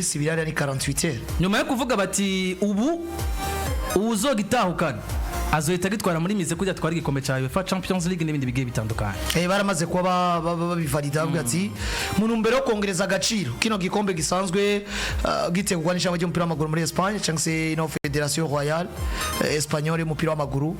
Ibiri hariya ni 48 heures. Nyuma yo kuvuga bati ubu uwuzogitahukana azohita agitwara muri mize kujya atwara igikombe cya UEFA Champions League n'ibindi bigiye bitandukanye. Baramaze kuba babivalida, bavuga ati mu ntumbero yo kongereza agaciro kino gikombe gisanzwe gitegurwa n'ishami ry'umupira w'amaguru muri Espagne, cyangwa se ino Fédération Royale Espagnole y'umupira w'amaguru,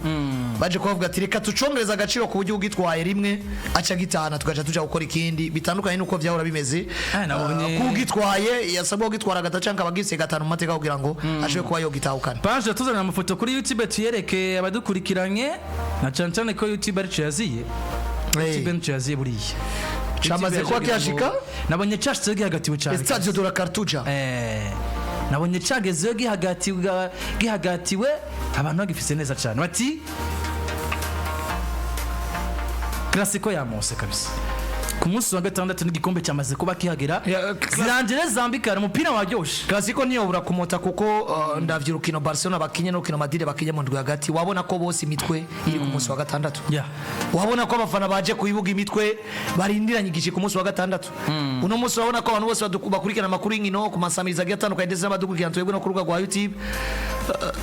baje kubavuga ati reka tucongereza agaciro ku buryo ugitwaye rimwe aca gitahana, tugaca tuja gukora ikindi, bitandukanye n'uko vyahora bimeze. Ah, nabonye- Kugitwaye yasabwa kugitwara gatatu cyangwa akaba gatanu mu mateka kugira ngo ashobore kuba yogitahukana. Paje tuzanira amafoto kuri YouTube tuyereke abadukurikiranye, na cyane cyane ko YouTube arico yaziye. YouTube nico yaziye buriya. Camaze YouTube kuba yaje kugira kihashika? Nabonye cashitse gihagatiwe cyane. Estadio de la Cartuja. Nabonye cagezeyo gihagatiwe, abantu bagifise neza cyane, bati Clasico yamose kabisa ku munsi wa gatandatu, n'igikombe cyamaze kuba kihagera. Ya, Zirangire zambikana, umupira waryoshe. Clasico niyo kumota kuko ndavye urukino Barcelona bakinye n'urukino Madrid bakinye mu ndwi hagati, wabona ko bose imitwe iri ku munsi wa gatandatu. Wabona ko abafana baje kubibuga imitwe barindiranye igihe ku munsi wa gatandatu. Uno munsi urabona ko abantu bose bakurikirana amakuru y'inkino ku masamiriza agiye atandukanye, ndetse n'abadukurikirana twebwe no ku rubuga rwa YouTube.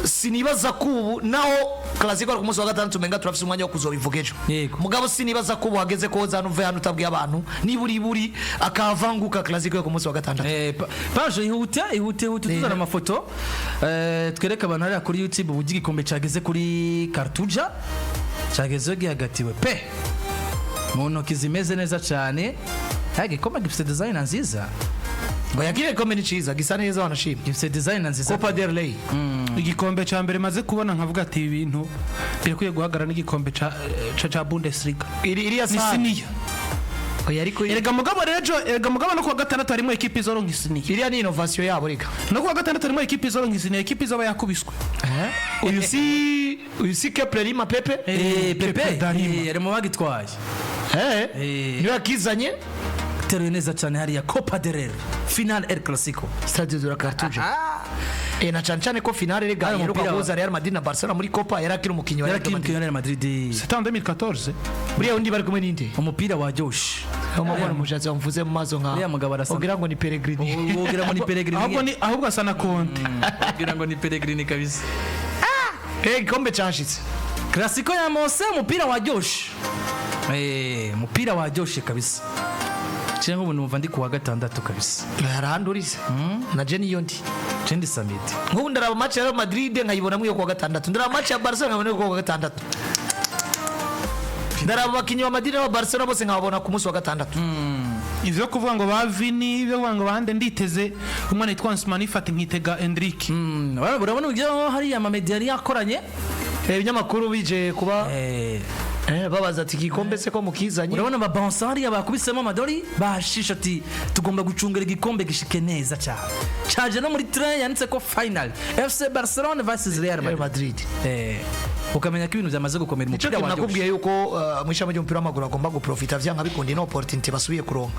Sinibaza ko ubu naho Clasico ari ku munsi wa gatandatu, umenga turafise umwanya wo kuzobivuga ejo. Mugabo sinibaza ko ubu hageze ko woza hano, uve hano utabwiye abantu niba uri buri akavanguka Clasico yo ku munsi wa gatandatu. Paje ihute, ihute, ihute, tuzana amafoto, twereke abantu hariya kuri YouTube uburyo igikombe cageze kuri Cartuja, cagezeyo gihagatiwe pe mu ntoki zimeze neza cyane. Ha, igikombe gifite design nziza. Ngo yakire, igikombe ni ciza, gisa neza, wanashima. Gifite design nziza. Copa del Rey. Igikombe cya mbere maze kubona nkavuga ati ibi bintu birakwiye guhagarara n'igikombe ca Bundesliga. Iri iriya Ni sahani. siniya. Oya, ariko Erega mugabo rero ejo, erega mugabo no kuwa gatandatu harimo ekipi izoronka isiniya. Iriya ni innovation yabo reka. No kuwa gatandatu harimo ekipi izoronka isiniya, ekipi izoba yakubiswe. Uyu si Kepler Lima Pepe. Pepe. Pepe Darima. Ari mu bagitwaye. Niwe yakizanye. Teruye neza cyane hariya Copa del Rey final El Clasico. Stade de la Cartuja, na cyane cyane ko finale rega Ari iheruka umupira guhuza Real Madrid na Barcelona muri Copa yari akiri umukinnyi wa Real Yarakiri Madrid. mu Real Madrid. C'était en 2014. Buriya undi bari kumwe n'inde? Umupira waryoshe. Umubona umushatsi wamvuze mu maso nka Uriya mugabo arasa- ugira ngo ni Pellegrini. Wogira ngo ni Pellegrini. Ahubwo asa na Conte. Wogira ngo ni Pellegrini kabisa. Igikombe cyashitse. Clasico ya Mose, umupira waryoshe. Umupira waryoshe kabisa. Cyangwa ubu numva ndi kuwa gatandatu kabisa. Hari ahandi urize na je niyo ndi. Cendi Samiti. Nk'ubu ndaraba match ya Real Madrid nkayibonamo iyo kuwa gatandatu, ndaraba match ya Barcelona nkayibona iyo kuwa gatandatu, ndaraba abakinnyi ba Madrid n'aba Barcelona bose nkababona ku munsi wa gatandatu. Ivyo kuvuga ngo ba Vini, ivyo kuvuga ngo bande, nditeze umwana yitwa Ansmani Fati, nkitega Endrick. Urabona uburyo hariya amamedia yari yakoranye. Ibinyamakuru bije kuba babaza ati igikombe se ko mukizanye? Urabona ababansa hariya bakubisemo amadori bashisha ati tugomba gucungira igikombe gishike neza cyane. Caje no muri train yanditse ko final FC Barcelona vs Real Real Madrid. Madrid. Ukamenya ko ibintu byamaze gukomera, Nico umupira kintu waryoshe. nakubwiye yuko mu ishami ry'umupira w'amaguru agomba guprofita vyanga bikunda ino opportunity basubiye kuronka.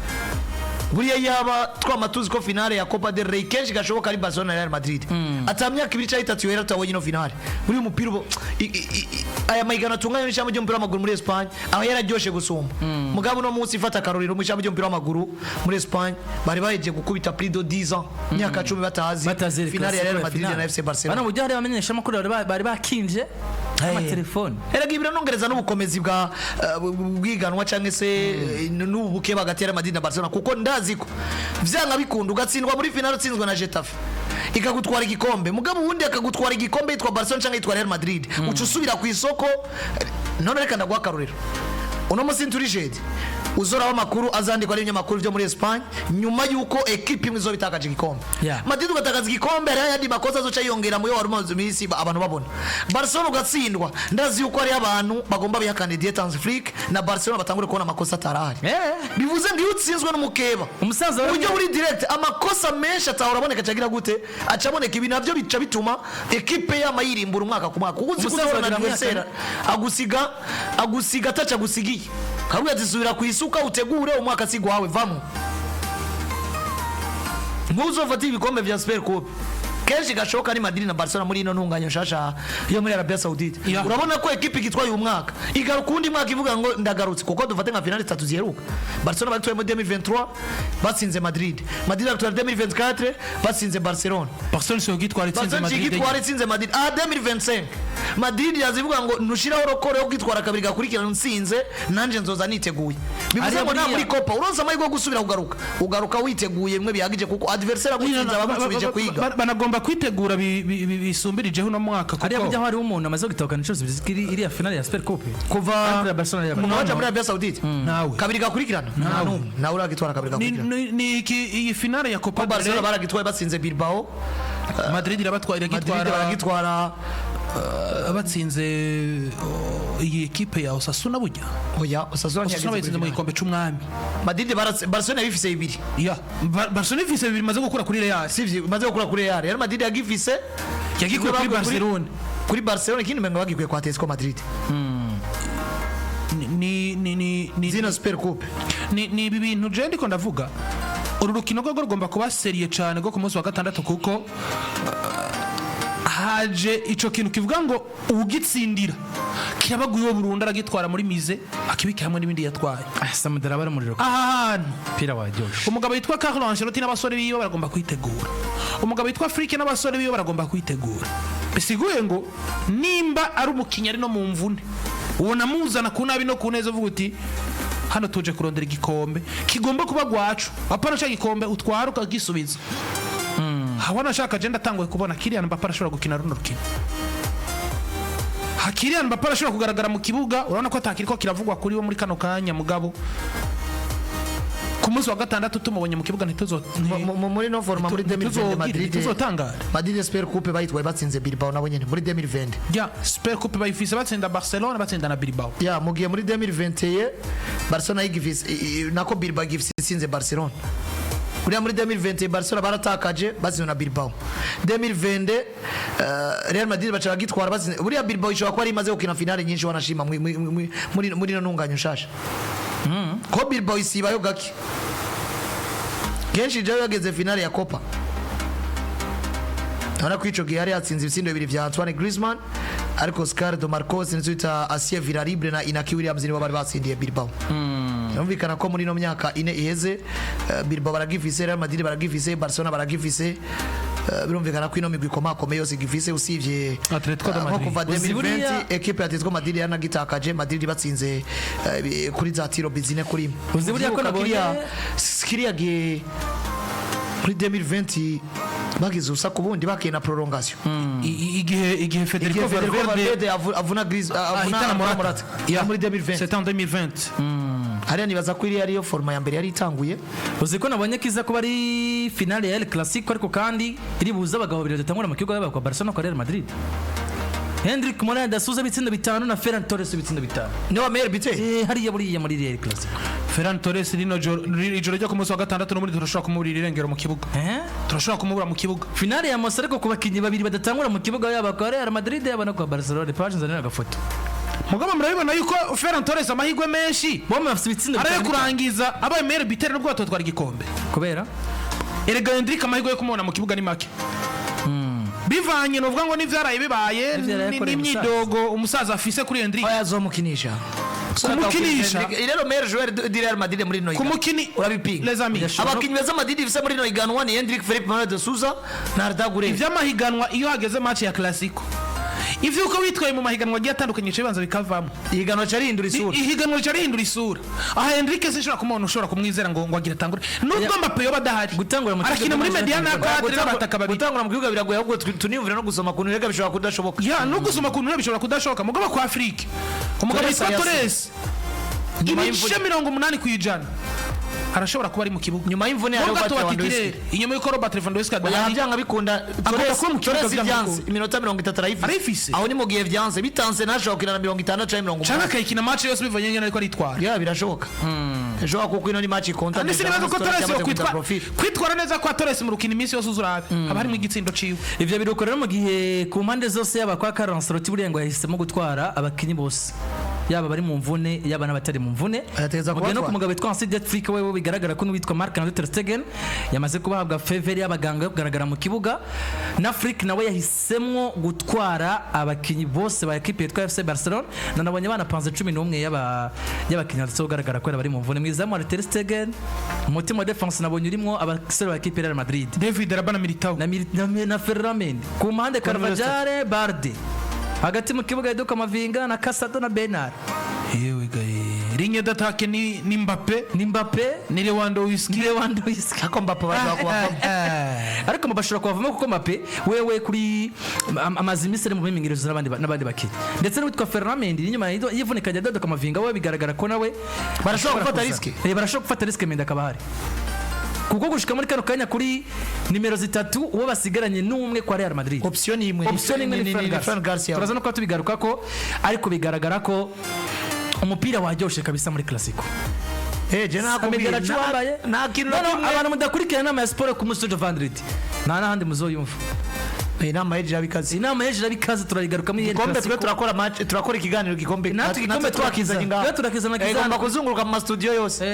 Buriya yaba twama tuzi ko finale ya Copa del Rey kenshi gashoboka ari Barcelona na Real Madrid, ata myaka 2 cyangwa 3 yohera tutabonye ino finale. Buriya umupira ubu aya mahiganwa atunganywa n'ishami ry'umupira w'amaguru muri Espagne aba yararyoshe gusumba. Mugabo uno munsi ifata akarorero mu ishami ry'umupira w'amaguru muri Espagne bari bahejeje gukubita plus de 10 ans, imyaka 10 batazi Batazi finale ya Real Madrid na FC Barcelona. Bano buryo hari abamenyesha amakuru bari bakinje amatelefone. Erega ibi biranongereza n'ubukomezi bwa bwiganwa cyangwa se n'ubuke hagati ya Real Madrid na Barcelona, kuko ndazi ko vyanga bikunda ugatsindwa muri finale utsinzwe na Getafe ikagutwara igikombe, mugabo ubundi akagutwara igikombe yitwa Barcelona cyangwa yitwa Real Madrid, uca usubira ku isoko. None reka ndaguha akarorero: uno munsi turi jeudi, uzoraba amakuru azandikwa n'ibinyamakuru byo muri Espagne nyuma y'uko ekipe imwe izoba itakaje igikombe. Madrid ugatakaza igikombe, hariho ayandi makosa azoca yiyongera muyo wari umaze iminsi abantu babona. Barcelona ugatsindwa, ndazi yuko hariho abantu bagomba bihakana Didier Hansi Flick na Barcelona, batangure kubona amakosa atarahari. Bivuze ngo iyo utsinzwe n'umukeba Umusaza uburyo buri direct, amakosa menshi atahora aboneka acagira gute? Acaboneka. Ibi navyo bica bituma ekipe yama yirimbura umwaka ku mwaka, kuko uzi ko Umusaza uzahura na wagira adversaire agusiga ataca agusigiye, kavuga ati subira ku isuka utegure umwaka sigwawe vamwo, ntuzofate ibikombe vya Super Coupe. Kenshi gashoboka ni Madrid na Barcelona muri ino ntunganyo nshasha yo muri Arabia Saoudite. Urabona ko ekipe igitwaye uyu mwaka igaruka uwundi mwaka ivuga ngo ndagarutse, kuko dufate nka finale zitatu ziheruka: Barcelona batwaye muri 2023 batsinze Madrid, Madrid batwaye 2024 batsinze Barcelona. Barcelona isigaye igitwara itsinze Barcelona Madrid. igitwara itsinze Madrid. Ah, 2025 Madrid yazivuga ngo ntushiraho record yo kwitwara kabiri gakurikirana nsinze, nanje nzoza niteguye. Bivuze Ariya ngo nta buriya- muri Copa uronse amahirwe yo gusubira kugaruka, ugaruka witeguye mwe bihagije, kuko adversaire agutsinze aba agusubije kwiga. Banagomba kwitegura bisumbirijeho uno mwaka Hariya kuko burya hariho umuntu amaze gutahukana inshuro zibiri iriya finale ya Super Coupe Kuva Entre Barcelona ya umuntu waje muri Arabia Saoudite Nawe. kabiri gakurikirana, nta n'umwe nawe uragitwara kabiri ni, gakurikirana. ni iki, iyi finale ya Copa Ko del Barcelona Rey baragitwaye batsinze Bilbao. Madrid irabatwara, Madrid iragitwara baragitwara. Batsinze, oh, iyi ekipe ya Osasuna burya. Oya, Osasuna Osasuna ntiyageze bayitsinze mu kuri gikombe c'umwami. Madrid Barcelona yabifise bibiri. Ya, Barcelona ifise bibiri imaze gukura kuri Real. Sivyo, imaze gukura kuri Real. Real Madrid yagifise Yagikuye kuri Barcelona. Kuri Barcelona, ikindi mengo bagikuye kwa Atletico Madrid. Ni ni ni ni Zino Super Coupe. Ni ibi bintu je ndiko ndavuga, uru rukino rwo rugomba kuba sérieux cyane rwo ku munsi wa gatandatu, kuko haje ico kintu kivuga ngo uwugitsindira kirabaguyeho burundu, aragitwara muri mize akibika hamwe n'ibindi yatwaye. Ah, Samudara bari umuriro. Aha hantu Umupira waryoshye. umugabo witwa Carlo Ancelotti n'abasore biwe baragomba kwitegura, umugabo witwa Flick n'abasore biwe baragomba kwitegura. Bisiguye ngo nimba ari umukinnyi ari no mu mvune, ubona muzana ku nabi no ku neza, uvuga uti hano tuje kurondera igikombe kigomba kuba gwacu, apana cya gikombe utwara ukagisubiza. Habona ashaka agenda atanguye kubona Kylian Mbappe arashobora gukina runo rukino. Ha, Kylian Mbappe arashobora kugaragara mu kibuga. Urabona ko atakiri ko kiravugwa kuri we muri kano kanya, mugabo ku munsi wa gatandatu tumubonye mu kibuga ntituzo Muri no forma muri 2020 Madrid ntituzotangara. Madrid Super Coupe bayitwaye batsinze Bilbao nabo nyene muri 2020. Ya, Super Coupe bayifise batsinda Barcelona, batsinda na Bilbao. Ya, mugiye muri 2021 Barcelona yigifise nako Bilbao igifise itsinze Barcelona. Uriya muri 2020 Barcelona baratakaje batsinze na Bilbao. 2020 Real Madrid baca bagitwara batsinze. Buriya Bilbao ishobora kuba yari imaze gukina finale nyinshi, wanashima muri ino ntunganyo nshasha. Ko Bilbao isibayo gake. Kenshi jayo yageze finale ya Copa. Urabona ko ico gihe yari yatsinze ibitsindo bibiri vya Antoine Griezmann, ariko Oscar de Marcos ndetse wita Asier Villalibre na Inaki Williams nibo bari batsindiye Bilbao. Yumvikana ko muri ino myaka 4 iheze Bilbao baragifise, Real Madrid baragifise, Barcelona baragifise. Birumvikana ko ino migwi ikomakomeye yose igifise usivye Atletico de nko Madrid. kuva Uzi 2020 ekipe ya Atletico Madrid yaranagitakaje, Madrid batsinze kuri za tiro bizine kuri imwe. Uzi buriya ko Uvyibuka nabonye- kiriya gihe muri 2020 bagize ubusa ku bundi, bakiye na prolongation. Igihe Federico Igihe Federico Valverde Valverde avuna Griezmann, avuna ahitana Morata, Morata. Ya, muri 2020. C'était en 2020. Hariya nibaza ko iriya ariyo forma ya mbere yari itanguye. Uzi ko nabonye ko iza kuba ari finale ya El Clasico, ariko kandi iri buze abagabo babiri badatangura mu kibuga, yaba kwa Barcelona, kwa Real Madrid: Hendrik Morales Asuza ibitsindo bitanu na Ferran Torres ibitsindo bitanu. Niwe meilleur buteur. Eh, hariya buriya muri El Clasico. Ferran Torres rino joro, ijoro ryo ku munsi wa gatandatu n'ubundi turashobora kumuburira irengero mu kibuga. Eh? Turashobora kumubura mu kibuga. Finale ya Mosa, ariko ku bakinnyi babiri badatangura mu kibuga, yaba kwa Real Madrid, yaba no kwa Barcelona. Page nzanira agafoto. Mugabo murabibona yuko Ferran Torres amahirwe menshi Bombe bafite ibitsindo arayo bitanu. kurangiza abaye meilleur buteur nubwo batotwara igikombe. Kubera Erega Hendrik amahirwe yo kumubona mu kibuga ni make, bivanye nuvuga ngo n'ivyaraye bibaye N'ivyaraye yakoreye. n'imyidogo umusaza afise kuri Hendrik. Oya, azomukinisha. Kumukinisha. Rero meilleur joueur du Real Madrid muri ino higanwa. Kumukini Urabipinga. Les amis. Abakinnyi beza Madrid ifise muri ino higanwa ni Hendrik, Felipe Manuel de Souza na Arda Güler. Ivy'amahiganwa, iyo hageze match ya Clasico, ivyo uko witwaye mu mahiganwa agiye atandukanye bica bibanza bikavamo. Ihiganwa carihindura isura. Ihiganwa rica rihindura isura. Aha Hendrik sinshobora kumubona, ushobora kumwizera ngo agire atangure nubwo Mbappe yoba adahari. Gutangura mu kibuga arakina muri médiane Gutangura- akatire n'abataka babiri. Gutangura mu kibuga biragoye, ahubwo tuniyumvira no gusoma kuntu rega bishobora kudashoboka. Ya, no gusoma ku ntebe bishobora kudashoboka, mugabo kwa Afrique umugabo Torres witwa yasi- Torres Nyuma ibice y'imvune. 80% arashobora kuba ari mu kibuga. Nyuma y'imvune ya Nubwo Robert atoba Lewandowski. titulaire, inyuma y'uko Robert Lewandowski Oya, adahari byanga bikunda Agomba kuba mu kibuga Torres byanga vyanse bikunda. iminota 30 arayifise. Arayifise. Aho ni mu gihe vyanse bitanse ntashobora gukina na 60 canke mirongo canke umunani. akayikina match yose bivanye n'ingene ariko aritwara. Ya, birashoboka, birashoboka kuko ino ni match ikonta. Kandi sinibaza ko Torres kwitwara neza kwa Torres mu rukino iminsi yose uzurabe haba harimo igitsindo ciwe. Ivyo biruko rero mu gihe ku mpande zose, yaba kwa Carlo Ancelotti buriya ngo yahisemo gutwara abakinyi bose. Yaba bari mu mvune, yaba n'abatari mu mvune. Ategereza Mugihe no kubatwara. ku mugabo witwa Hansi Flick wewe, bigaragara ko n'uwitwa Marc Andre ter Stegen yamaze kubahabwa feu vert y'abaganga yo kugaragara mu kibuga, na Flick nawe yahisemwo gutwara abakinyi bose ba ekipe yitwa FC Barcelona. Nanabonye banapanze 11 y'abakinyi ndetse kugaragara ko bari mu mvune. Mu izamu hari Ter Stegen, umutima wa defense nabonye urimwo abasore ba ekipe ya Real Madrid. David Alaba na Militao. Na Ferland Mendy ku mpande, Carvajal, Balde hagati mu kibuga, Edu Camavinga na Casado na Bernal. Yewe gaye, ligne d'attaque ni Mbappe. Ni Mbappe. Ni Lewandowski. Ni Lewandowski. Ariko Mbappe bashobora kubavamo. Ariko bashobora kuhavamo kuko Mbappe wewe kuri amaze iminsi ari mu mimenyerezo n'abandi bakinnyi, ndetse n'uwitwa Ferland Mendy inyuma y'ivunika rya Dodo Camavinga, we bigaragara ko nawe Barashobora gufata kuza. risque. Barashobora gufata risque, Mendy akaba ahari, kuko gushika muri kano kanya kuri nimero zitatu uwo basigaranye n'umwe kwa Real Madrid. Option ni imwe. Option imwe ni Fran Fran Garcia. Garcia. Turaza no kuba tubigaruka ko, ariko bigaragara ko umupira waryoshe kabisa muri Clasico. Eh, je nakubwiye. Amedera wambaye. Nta kintu No, na no, kimwe. abantu mudakurikirana inama ya siporo ku munsi w'ejo vendredi, nta n'ahandi muzoyumva. Inama y'ejo irabikaze. Inama y'ejo irabikaze, turayigaruka muri Igikombe twe Clasico. turakora match, turakora ikiganiro gikombe. Natwe igikombe turakizanye turakiza. ngaha. Twe turakizana kizana. Igomba kuzunguruka mu mastudio yose.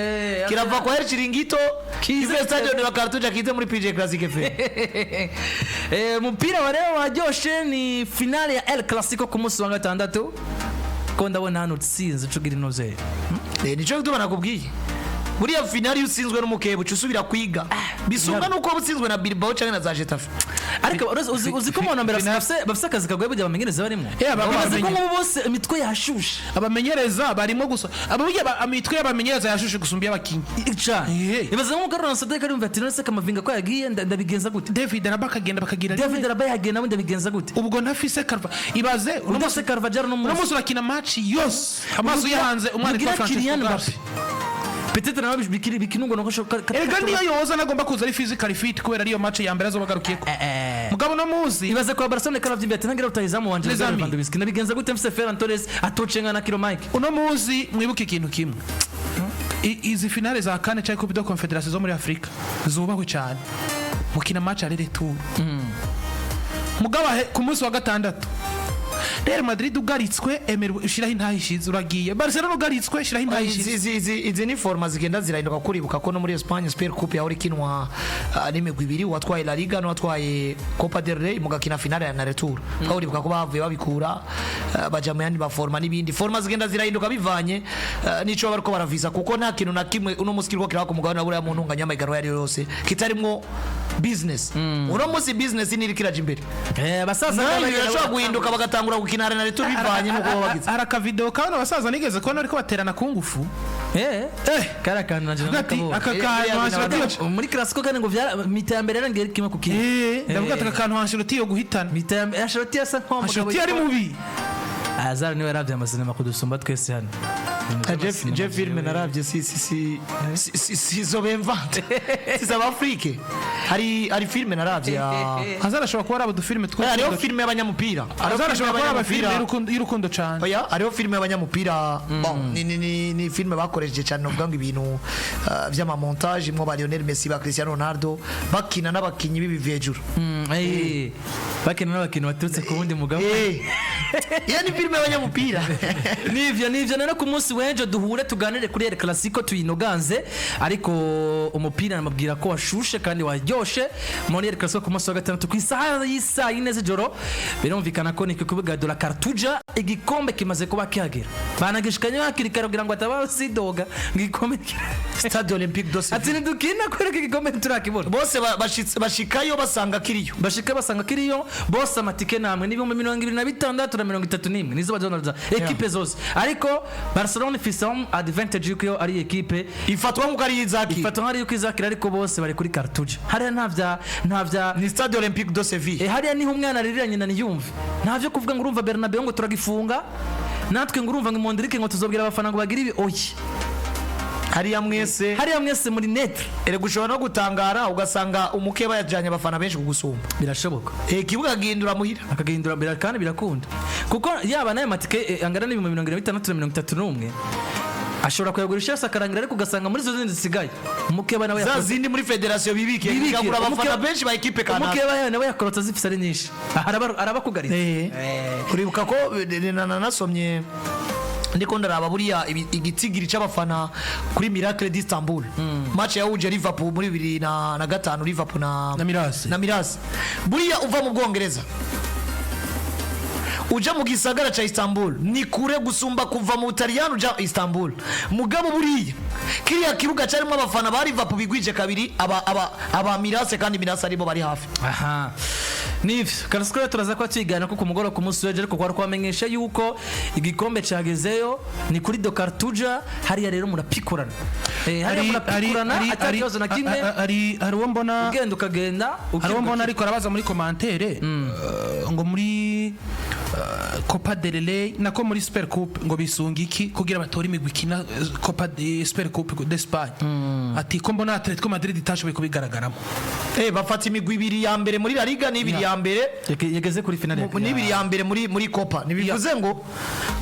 Kirava kwa El Chiringuito, Kize kive stadion wa Cartuja, kize muri PJ Classic FM. Umupira wa rero waryoshe, ni finale ya El Clasico ku munsi wa gatandatu, ko ndabona hano utsinze ucugira inoze. Nico gituma nakubwiye, buriya finale iyo utsinzwe n'umukeba uca usubira kwiga, bisumba nuko waba utsinzwe na Bilbao canke na za Getafe. Ariko uzi ko mu mbere bafise akazi kagoye burya bamenyereza barimo. Ubaze ko nk'ubu bose imitwe yashushe. Abamenyereza barimo gusa abo burya imitwe y'abamenyereza yashushe gusumba iy'abakinyi. Cyane. Ibaze nk'uko Ronald Sadek arumva ati: "None se Camavinga ko yagiye, ndabigenza gute?" David Alaba akagenda bakagira David rimwe. Alaba yagiye nawe, ndabigenza gute? Ubwo ntafise Carva, ibaze uno Udafise Carvajal no uno munsi munsi urakina match yose amaso yahanze umwana Mugira witwa Francisco Kylian Garcia. Mbappe peut-être nawe bikinungwa nuko ashobora Erega niyo yoza nagomba kuza ari physically fit, kubera ariyo match ya mbere azoba agarukiyeko. Mugabo no muzi Ibaze kwa Barcelona karavyimba ati: "Ntangira rutahizamu wanje Les amis. Lewandowski, ndabigenza gute mfise Ferran Torres atocenga na Kiro Mike?" Uno muzi mwibuke ikintu kimwe. Izi finale za kane cyangwa Coupe de Confederation zo muri Afrika zubahwe cyane, mukina match aller retour. Mugabo ku munsi wa gatandatu Real Madrid ugaritswe, emerwa ushiraho intahe ishize uragiye. Barcelona ugaritswe, shiraho intahe ishize. Izi ni forma zigenda zirahinduka, kuribuka ko no muri Espagne Super Coupe yahora ikinwa n'imigwi ibiri, uwatwaye La Liga n'uwatwaye Copa del Rey, mugakina finale ya na retour. Aho uribuka ko bavuye babikura, baja mu yandi maforma n'ibindi. Forma zigenda zirahinduka bivanye n'ico bariko baravisa, kuko nta kintu na kimwe uno musi kiriko kiraba ku mugabane wa Buraya mu ntunganya y'amahiganwa ayo ariyo yose kitarimwo business. Uno musi business niriko iraja imbere. Abasaza Nayo birashobora guhinduka, bagatangura gukina na retour bivanye n'uko baba bagize. Hari akavideo kabona abasaza nigeze kubona ariko baterana ku ngufu. Kari akantu nanje Avuga ati nakabonye. aka kantu Ancelotti Muri Clasico kandi ngo vyara mi-temps ya mbere yarangiye ari 1-1. Ndavuga ati aka kantu Ancelotti yo guhitana. Mi-temps ya mbere Ancelotti yasa nk'uwo mugabo. Ancelotti ari mubi. Azar niwe yaravye amasinema kudusumba twese hano. Je filme naravye si zo bemvante si z'abafrike. Hari filme naravye ya Hazard ashobora kuba ari udufilime Eh, hariho filme y'abanyamupira. Hariho Hazard filme ashobora kuba ari abafilime y'abanyamupira. y'urukundo cyane. Oya, hariho filme y'abanyamupira. Bon, ni filme bakoresheje cyane, novuga ngo ibintu vy'amamontage mwo ba Lionel Messi, ba Cristiano Ronaldo bakina n'abakinyi b'ibi hejuru. Bakina n'abakinyi baturutse ku wundi mugabo. Iyo ni filme y'abanyamupira. Nivyo rero, ku munsi w'ejo duhure tuganire kuri El Clasico tuyinoganze, ariko umupira namabwira ko washushe kandi waryoshe muri El Clasico ku munsi wa gatandatu ku isaha y'isaa yine z'ijoro. Birumvikana ko ni ku kibuga de la Cartuja, igikombe kimaze kuba kihagera, banagishikanye hakiri kare kugira ngo ataba sidoga ngo igikombe Stade Olympique de ati Seville. ntidukina kubera ko igikombe ntiturakibona. Bose bashikayo basanga kiriyo. Bashika basanga kiriyo bose. Amatike namwe n'26,031 nizo bazonaliza ekipe zose, ariko Barcelona ifise home advantage yuko iyo ari ekipe Ifatwa nk'uko ari izaki. Ifatwa nk'ari yuko izakira, ariko bose bari kuri Cartuja hariya, nta vya Ni Stade Olympique de Seville. Hariya niho umwana aririra nyina ntiyumve. Nta vyo kuvuga ngo urumva Bernabeu ngo turagifunga natwe, ngo urumva ngo Mondrike, ngo tuzobwira abafana ngo bagire ibi, oya. Hariya mwese. Hariya mwese muri neutre. Erega ushobora no gutangara ugasanga umukeba yajyanye abafana benshi kugusumba. Birashoboka. Ikibuga gihindura muhira. Akagahindura mbere kandi birakunda, kuko yaba n'aya matike angana n'76,031 ashobora kuyagurisha yose akarangira, ariko ugasanga muri izo zindi zisigaye umukeba nawe Za zindi muri federasiyo bibike Bibike. bikagura abafana Umukeba- benshi ba ekipe kanaka. Umukeba nawe yakorotse zifise ari nyinshi. Aha, arabakugariza. Uribuka ko nasomye Ndiko ndaraba buriya igitigiri c'abafana kuri Miracle d'Istanbul, match yahuje Liverpool muri 2005, Liverpool na Na Milas. Na Milas. Buriya uva mu Bwongereza uja mu gisagara ca Istanbul ni kure gusumba kuva mu Butaliyani uja Istanbul. Mugabo buriya kiriya kibuga carimo abafana ba Liverpool bigwije kabiri aba Milas, kandi Milas aribo bari hafi. Aha nivyo karasiko, turaza kuba tuyigana ko ku mugoroba ku munsi w'ejo, ariko kwari kubamenyesha yuko igikombe cagezeyo, ni kuri do Cartuja hariya. Rero murapikurana, hariya murapikurana ata kibazo na kimwe. Hari uwo mbona Ugenda ukagenda. Hari uwo mbona ariko arabaza muri commentaire, ngo muri Copa del Rey, nako muri Super Coupe, ngo bisunga iki kugira batore imigwi ikina Copa de Super Coupe d'Espagne? Ati ko mbona Atletico Madrid itashoboye kubigaragaramo. Bafata imigwi ibiri ya mbere muri La Liga n'ibiri ya mbere Yageze kuri finale. N'ibiri ya mbere muri Copa. Ntibivuze ngo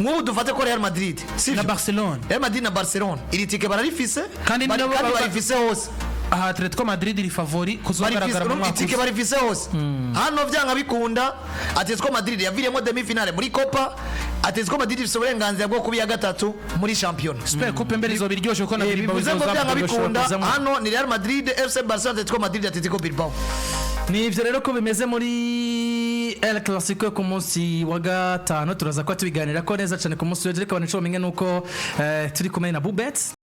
nk'ubu dufate ko Real Madrid, sivyo? Na Barcelona. Real Madrid na Barcelona iri tike bararifise. Kandi nabo kandi barifise hose. Aha Atletico Madrid iri favori kuzogaragara mu mwaka Itike uza. barifise hose. Hano vyanga bikunda Atletico Madrid yaviriyemo demi finale muri Copa. Atletico Madrid ifise uburenganzira bwo kuba iya gatatu muri shampiyona. Super Coupe mbere izoba iryoshe kuko na Bilbao Bivuze ngo izoza. vyanga bikunda kuzamo. hano ni Real Madrid, FC Barcelona, Atletico Madrid, Atletico Bilbao. Ni ivyo rero ko bimeze muri El Clasico ku munsi wa gatanu. Turaza kuba tubiganira ko neza cyane ku munsi w'ejo, ariko abantu ico bamenye nuko turi kumwe na Bubet.